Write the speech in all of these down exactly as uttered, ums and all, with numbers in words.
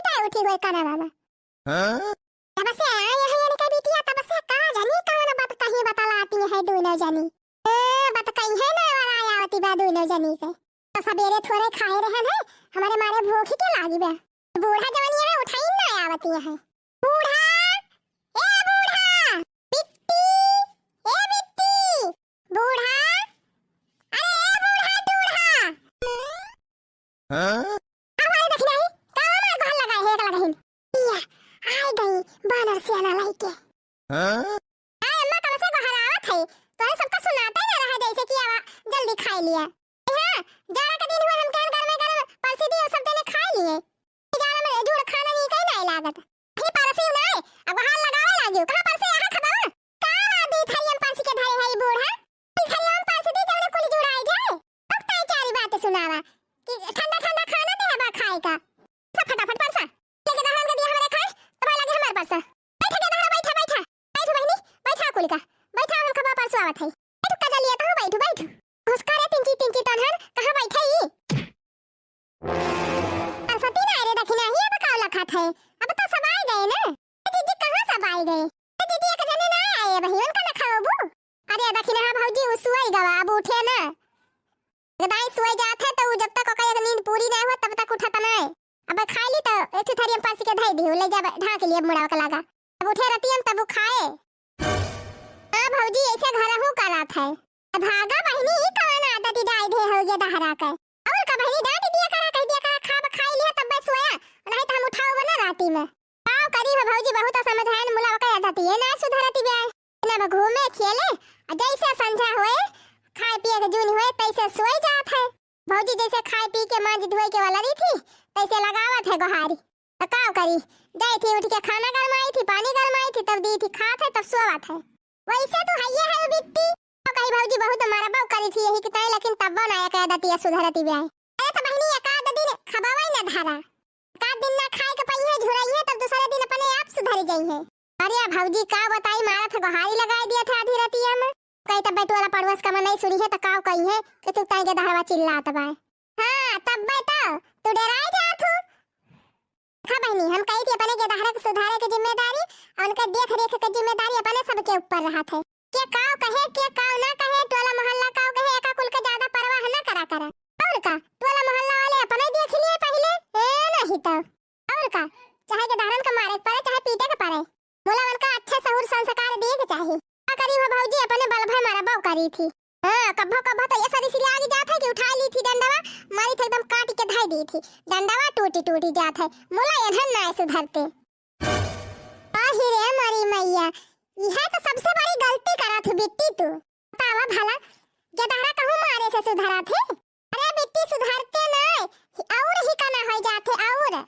ए, उठी गई काना बाबा। हाँ? तब से आए हैं इनके बिटिया, तब से का जानी कौन बात कहीं बतलाती है दोनों जनी। ए, बात कहीं है ना, और आया आवती बा दोनों जनी के। तो सबेरे थोड़े खाए रहन है, हमारे मारे भूख के लागी बा। बूढ़ा जवानी है, उठाई ना आवती है। बूढ़ा, ए बूढ़ा, बिट्टी, ए बिट्टी, बूढ़ा, अरे ए बूढ़ा, बूढ़ा। हाँ? अब आए देखी नहीं, का हमार गोहर लगाए है, एक लगहिन। इया, आए गई बानर सियाना लइके। हाँ? आए अम्मा, कब से गोहरावत है, तोरे सबका सुनाते ना रहा जैसे कि आवा, जल्दी खाई लिया। हाँ, जाड़ा का दिन हुआ, हम कहन गरमे गरम परसी दी, सब देने खाई लिए। जाड़ा में जुड़ खाना नहीं कहीं नहीं लागत। अभी परसी नहीं, अब गोहर लगावे लागियो। कहाँ परसी, यहाँ खबावा? का रात दी थरियम परसी के धरे है ई बूढ़ा? ई थरियम परसी दी, जौने कुल जुड़ाई जाए। अब ताई चारी बात सुनावा कि ठंडा ठंडा खाना दे हवा खाए का। सब फटाफट परसा। लेके दहरन के दिया हमरे खाए, तो भाई लगे हमार परसा। बैठ के दहरा, बैठा, बैठा। बैठ बहिनी, बैठा कुल का। बैठा, हम खबा परसो आवत है। बैठ का जलिया तो बैठ, बैठ। घुसका रे तिंची, तिंची तनहन, कहाँ बैठे ई? सरस्वती ना रे दखिना ही अब का लखत है। अब तो सब आए गए ना। ए दीदी, कहाँ सब आए गए? ए दीदी, एक जने ना आए बहिन, उनका ना खाओ बू। अरे दखिना, हाँ भौजी, उ सुई गवा, अब उठे ना। गदाई सोए जात है, तो उ जब तक ओकर एक नींद पूरी नहीं हो, तब तक उठत नहीं। अब खाई ली, तो एक ठो थरिया में परसी के धई दी, ले जा, ढाँक लिए मुड़वा के लगा। अब उठे रहती हम, तब उ खाए। हाँ भौजी, ऐसे घर हूँ करत है। भागा बहिनी, ई कौन आदत डाल दे हो ये दहरा के? और का बहिनी, डांट दिया करा, कह दिया करा, खाब खाई लिया, तब बस सोया, नहीं तो हम उठाओ बना राती में। का करी हो भौजी, बहुत समझाएन मुला, ओकर आदत ये ना सुधरती बे। ना घूमे खेले, आ जैसे संझा होए, खाए पिए के जून होए, तैसे सोए जात है। भौजी जैसे खाए पी के मांज धोए के वाला रही थी, तैसे लगावत है गोहारी। तो का करी, जाई थी उठ के खाना गरमाई थी, पानी गरमाई थी, तब दी थी, खात है, तब सोवत है। वैसे तो हइये है बिट्टी। तो कही भौजी बहुत मारा बाऊ करी थी यही की ताई, लेकिन तब ना एक आदत ये सुधरती बे। अरे तो बहिनी, एक आध दिन खबावाई ना धारा। का दिन ना खाए के पइहे, झुरइहे, तब दूसरे दिन अपने आप सुधर जइहे। अरे भौजी, का बताई, मारत गोहारी लगाए दिया था आधी रतिया में। कही तब बेटुआला पड़ोस का मनई सुनी है, तो काव कही है कि तू ताई के दहरवा चिल्लात बाय। हाँ, तब बे तो तू डराए जात हूँ। हाँ बहिनी, हम कही थी अपने के दहरा के सुधारे के जिम्मेदारी और उनके देख रेख के जिम्मेदारी अपने सबके ऊपर रहत है। के काव कहे, के काव ना कहे, टोला मोहल्ला काव कहे, एका कुल के ज्यादा परवाह ना करा करा। और का, टोला मोहल्ला वाले अपने देख लिए पहिले, ए नहीं तो। और का, चाहे के दहरन के मारे के पड़े, चाहे पीटे के पड़े, मुला उनका अच्छा सहूर संस्कार दिए के चाही। का करी हो भौजी, अपने बल भर मारा बाऊ करी थी। हाँ, कब्बो कब्बो तो ये सरी सिरी आगे जात है कि उठा ली थी डंडवा, मारी थी एकदम काट के धाई दी थी। डंडवा टूटी टूटी जात है, मुला एधन ना सुधरते। आही रे मोरी मैया, यह तो सबसे बड़ी गलती करत हूँ बिट्टी तू। बतावा भला, गेदहरा कहूँ मारे से सुधरत है? अरे बिट्टी सुधरते ना, और ही कना हो जात है, और,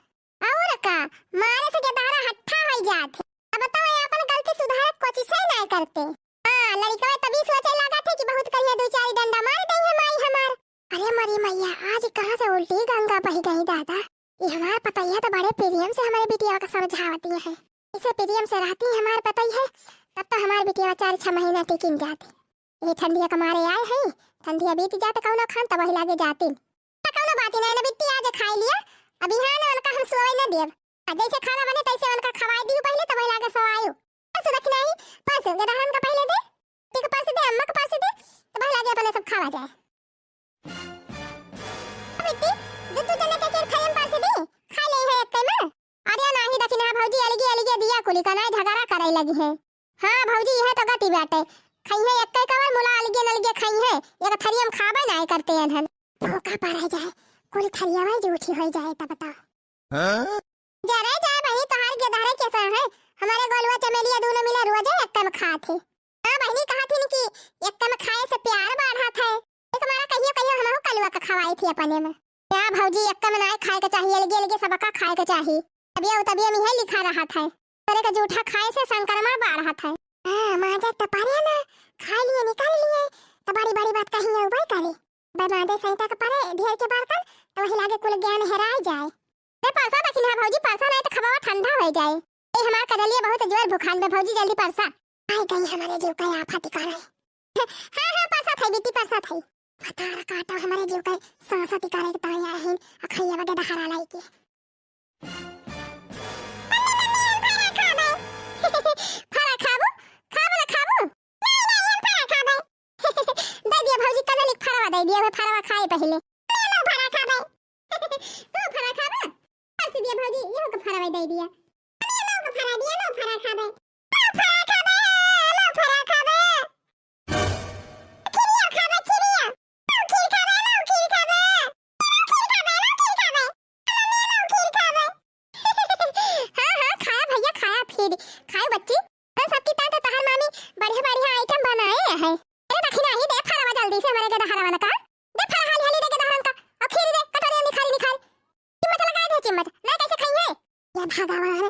और का, मारे से गेदहरा हट्ठा हो जात है। अब तो ये अपन गलती सुधारे कोशिश ही नहीं करते। हाँ, लड़कवा तभी सोचे लागत है कि बहुत कहिया दो चार डंडा मार दे है माई हमार। अरे मोरी मैया, आज कहाँ से उल्टी गंगा बह गई दादा। ये हमार पतैया तो बड़े प्रेम से हमारे बिटिया का समझावती है। इसे प्रेम से रहती हमार पतैया, तब तो हमार बिटिया चार छह महीना टिकिन जाती। ये ठंडिया के मारे आए हैं, ठंडिया बीत जात कौनो खान तब वही लागे जाती। तो कौनो बात ही नहीं ना बिट्टी, आज खाई लिया, अभी हाँ ना उनका हम सोए न देब। आ जैसे खाना बने तैसे उनका खवाई दियो पहले, तब वही लागे सोआयो। परसों देखी नहीं, परसों गेदहरन का पहले दे, ठीक परसों दे, अम्मा का परसों दे, तब वही लागे अपने सब खावा जाए। बिट्टी, दू दू जने के के थरियम परसी दी, खा ले है एक्के में। अरे नाही दखिना भौजी, अलगे अलगे दिया कुली का नाय झगड़ा करे लगी है। हाँ भौजी, यह तो गति बाटे। खइहे एक्के कवर मुला अलगे नलगे खइहे, एक थरियम खाबे नाय करते अनहन। धोखा पड़ जाए, कुल थरिया में जूठी हो जाए तब तो। हाँ? जरे जाए बही, तोहार गेदहरे कैसा है? हमारे गोलुआ चमेलिया दोनों मिले रोजे एक्के में खात है। हाँ बहिनी, कहा थी न कि एक्का में खाए से प्यार बढ़त है। एक मारा कहियो कहियो हमहू कलुआ का खवाई थी अपने में। क्या भौजी, एक्का में नाय खाए के चाहिए, अलगे अलगे सबका खाए के चाहिए। तबिया उतबिया में यही लिखा रहत है, तोरे का जूठा खाए से संक्रमण बढ़त है। हाँ, माजा तो पारे ना, खा लिए, निकाल लिए, तो बड़ी बड़ी बात कही है, वही करे। बना दे सही तक परे, ढेर के बर्तन, तो वही लागे कुल ज्ञान हेराय जाए। ए, परसा दखिन हा भौजी, परसा, नाय तो खबावा ठंडा होइ जाए। ए, हमार कजलिया बहुत जोर भुखान बे भौजी, जल्दी परसा। आइ गई हमरे जीव का आफत करे। हाँ, हाँ, परसा थई बिट्टी, परसा थई। भतार काटो हमरे जीव का सांस तिकारे के ताई आहिन, अखैया बगे दहारा लाई के। ये के फरवा दे दिया। अरे लो के फरा दिया, लो फरा खाबे। लो फरा खाबे, लो फरा खाबे। खिरिया खाबे, खिरिया। लो खीर खाबे, लो खीर खाबे। लो खीर खाबे, लो खीर खाबे। हाँ, हाँ, खाया भैया, खाया फिर। खाया बच्ची। अरे सबकी ताई तो तोहार मामी बढ़िया बढ़िया item बनाए है। अरे दखिना ही दे फरवा जल्दी से हमरे गदहरवन का। दे फरा हाली हाली दे गदहरन का। और खीर दे, कटोरिया निखारी निखारी। चिम्मच लगाए दे चिम्मच। ना कैसे खाई है? ये भगवान,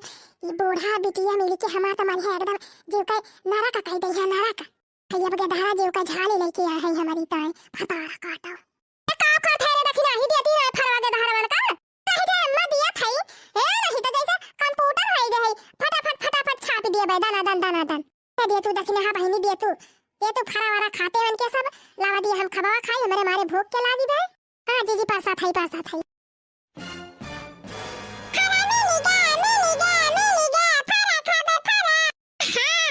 ये बूढ़ा बिटिया मिली के हमार तो मन है एकदम जीव का नारा का कह दे है, नारा का। है अब गदहरा जीव का झाली लेके आ है हमारी ताई। फतारा काटो। ए, का करत है रे दखिना ही देती है फरवा गदहरवन का? कहे जे अम्मा दिया थई, ए, नहीं तो जैसे computer होई गए है, फटाफट, फटाफट छाप दिए बे, दना दन, दना दन। दे दिया तू दखिना, हाँ बहिनी, दिया तू, दिया तू फरा वरा खाते हैं उनके सब, लावा दिया हम खबावा खाई, हमरे मारे भूख के लागी बे। हाँ, जीजी, परसा थई, परसा थई। फरा मिली गा, मिली गा, मिली गा, फरा खाबे, फरा। हाँ,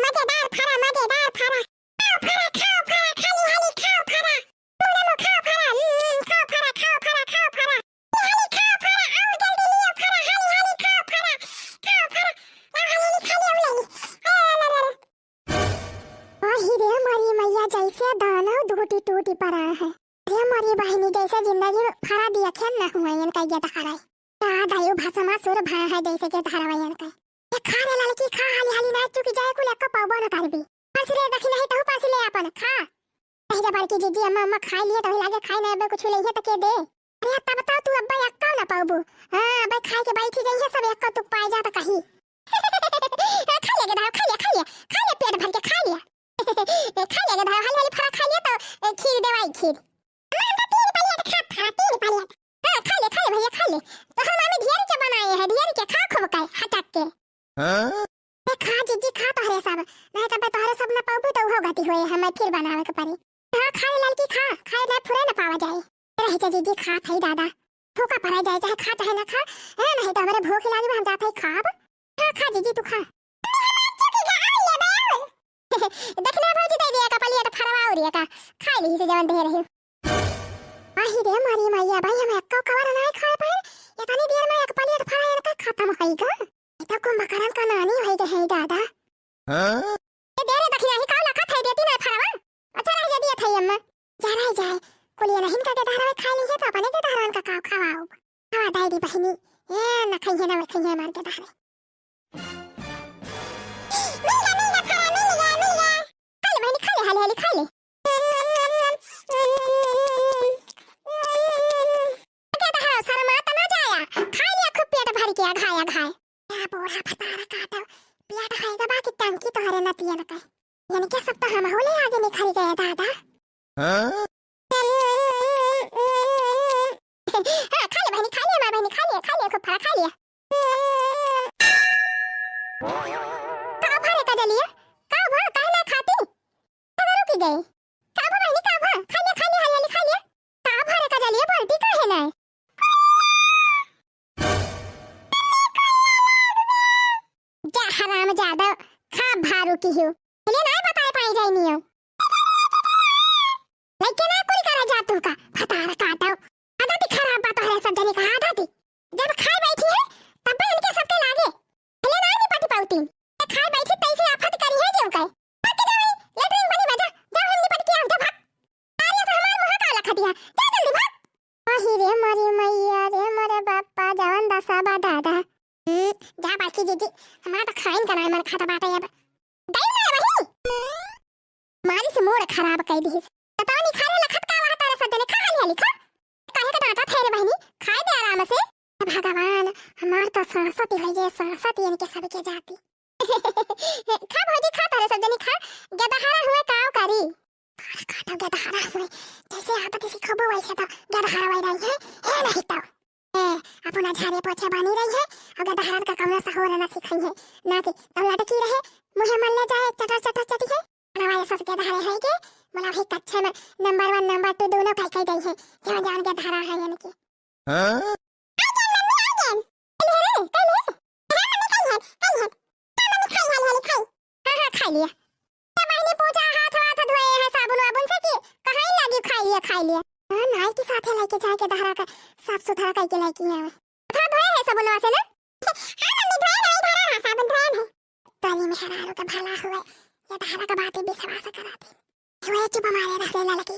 मजेदार फरा, मजेदार फरा। खाओ फरा, खाओ फरा, खाली हाली खाओ फरा। मुंडा मो खाओ फरा, हम्म, खाओ फरा, खाओ फरा, खाओ फरा। हाली हाली खाओ फरा, आओ जल्दी लियो फरा, हाली हाली खाओ फरा, खाओ फरा। आओ हाली हाली खा लियो, ले ली। अरे, अरे, अरे, अरे। वही रे मोरी मैया, जैसे दानव टूटी टूटी पड़ा है। रे मोरी बहिनी, जैसे जिंदगी में फरा दिया खेल न हुआ, इनका ये धारा है। का दायु भसमासुर भा है जैसे के धारा है इनका। ये खा रे ललकी, खा हाली हाली, ना चुकी जाए कुल एक्को पाबो न करबी। परस ले दखिना ही तहु परस ले अपन, खा। कही जा बड़की जीजी, अम्मा, अम्मा खाई लिए, तभी लागे खाई ना, अबे कुछ लेइहे त के दे। अरे तब तो तू अब्बे एक्का ना पाउबू। हाँ, अबे खाई के बैठी जाइए सब, एक्का तू पाए जा त कही। ए, खा ले गदहा, खा ले, खा ले, खा ले, पेट भर के खा ले। ए, खा ले गदहा, हाली हाली फरा खा ले तो, ए, खीर देवाई खीर। अम्मा, हम तो तीन plate खा, खा, तीन plate। हाँ, खा ले, खा ले भैया, खा ले। तोहर मामी ढेर के बनाए हैं, ढेर के, खा खूब के, हचक के। हाँ? ए, खा जीजी, खा तोहरे सब, नहीं तब तोहरे सब न पाउबू तो उहो गति होए, हमें फिर बनावे के पड़ी। हाँ, खा ले ललकी, खा, खाए ना फुरे न पावा जाए। रह जा जीजी, खा थई दादा, भूखा पड़ा जाए, चाहे खा चाहे ना खा, ए, नहीं तो हमरे भूख लागी, हम जात हई खाब। खा, खा जीजी, तू खा। देखना भौजी, दे दिया का plate फरवा और ये का, खा ली से जवन दे रही। आही रे मारी मैया, भाई हम एक्को कवर नाय खाए पाए, इतनी देर में एक plate फरा इनका खत्म होइगा। ये तो कुंभकर्ण का नानी होइगा है दादा। हाँ? ये दे रे दखिना ही का लखत है, देती ना फरवा। अच्छा रह जा दिया था अम्मा। जा रह जाए, कुलिया नहीं का गदहरा खा ली है तो अपने गदहरन का काव खवाओ। खवा दाई दी बहिनी, ए न खइहे ना खइहे मार गदहरा। मिल गया, मिल गया, फरा, मिल गया, मिल गया। खा ले बहिनी, खा ले, हाली, हाली खा ले। गदहरा, शर्मा त ना जाया, खा लिया खूब पेट भर के, अघाय, अघाय। या बूढ़ा फतारा काटो, पेट होएगा बाकी टंकी तोहरे नतियन के। इनके सब तो हम होले आगे निकल गए दादा। हाँ? हाँ, खा ले बहिनी, खा ले, हमार बहिनी, खा ले, खा ले, खूब फरा, खा ले। का भा रे कजलिया? का भा? काहे ना खाती? कहाँ रुकी गई? का भा बहिनी, का भा? खा ले, खा ले, हाली हाली खा ले। का भा रे कजलिया, बोलती काहे ना? जा हराम जादा, खा भारू की हो। ले ना बताए पाई जाई नियो। लइके ना कुल करा जा तू का, फतार काटो। आदत ही खराब बा तोहरे सब जने का आदत ही। जब खाए बैठी है, तब इनके सबके लागे। ले ना निपट पाउती। खाए बैठी तैसे आफत करी है जो कहे। भाग के जा भाई, लेटरिन बनी बजा, जा हम निपट के आओ, जा भाग। अरे से हमार मुँह का लखा दिया, जा जल्दी भाग। आही रे मोरी मैया रे मोरे बापा, जवन दसा बा दादा। हम्म, जा बड़की जीजी, हमार तो खाइन का नाय मन खाता बाटे अब। गई ना वही। मारी से मूड खराब कई दिहिस। पता नहीं खा ले लखत का वहाँ तारे सब जने खा हाली हाली खा। काहे का डांटा थे रे बहिनी, खाए दे आराम से। भगवान, हमार तो सरस्वती होई जे, सरस्वती इनके सबके जाती। खा भौजी खा, तारे सब जने खा, गदहरा हुए काव करी। काटो गदहरा हुए, जैसे आप किसी खबो वैसे तो गदहरा वही रही है, है नहीं तो। ए, अपना झाड़े पोछे बनी रही है, और गदहरन का कमरा से हो रहना सीखई है, ना कि तो लटकी रहे, मुँहे मल ले जाए, चटर चटर चटी है। हमारे सस गदहरे है के, मला भी कच्छे में number one, number two दोनों कई कई गई है, जहाँ जान गदहरा है इनकी। हाँ? आई गेन मम्मी, आई गेन। कल है रे, कल है। हाँ मम्मी, कल है, कल है। हाँ मम्मी, खाई, खाई, खाई, खाई। हाँ, हाँ, खाई लिया। तो बहिनी पूजा हाथ वाथ धोए है साबुन वाबुन से कि कहाँ ही लागी खाई लिया, खाई लिया। हाँ, नाई के साथे लेके जाके दहरा का साफ सुथरा कइके लइके आवे। हाथ धोए है सबुनवा से ना? हाँ मम्मी, धोए रहे, धरा रहा साबुन, धोए है। तनी मेहरारू के भला हुए, ये धारा के बातें विश्वास करा दे। हुए चुप मारे रह गए लड़की,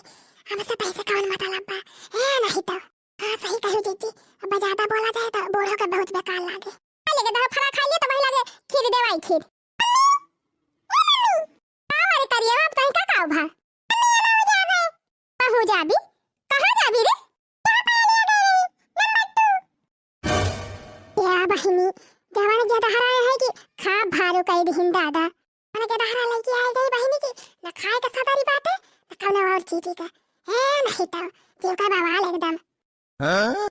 हमसे तैसे कौन मतलब बा? ए नहीं तो। हाँ सही कहू जीजी, अब ज्यादा बोला जाए तो बूढ़ो के बहुत बेकार लागे। खा लेके दह फरा खा लिए तो वही लागे खीर देवाई खीर। का रे करिया बाप, तहीं का काव भा? कहूँ जाबी? कहाँ जाबी रे? या बहिनी, जवन के दहरा है कि खा भारू कई दिहिन दादा। मन के दहरा लइके आई गई बहिनी की, न खाए के सदारी बाटे, न कौनो और चीज के। ए नहीं तो, जीव का बवाल एकदम। हाँ?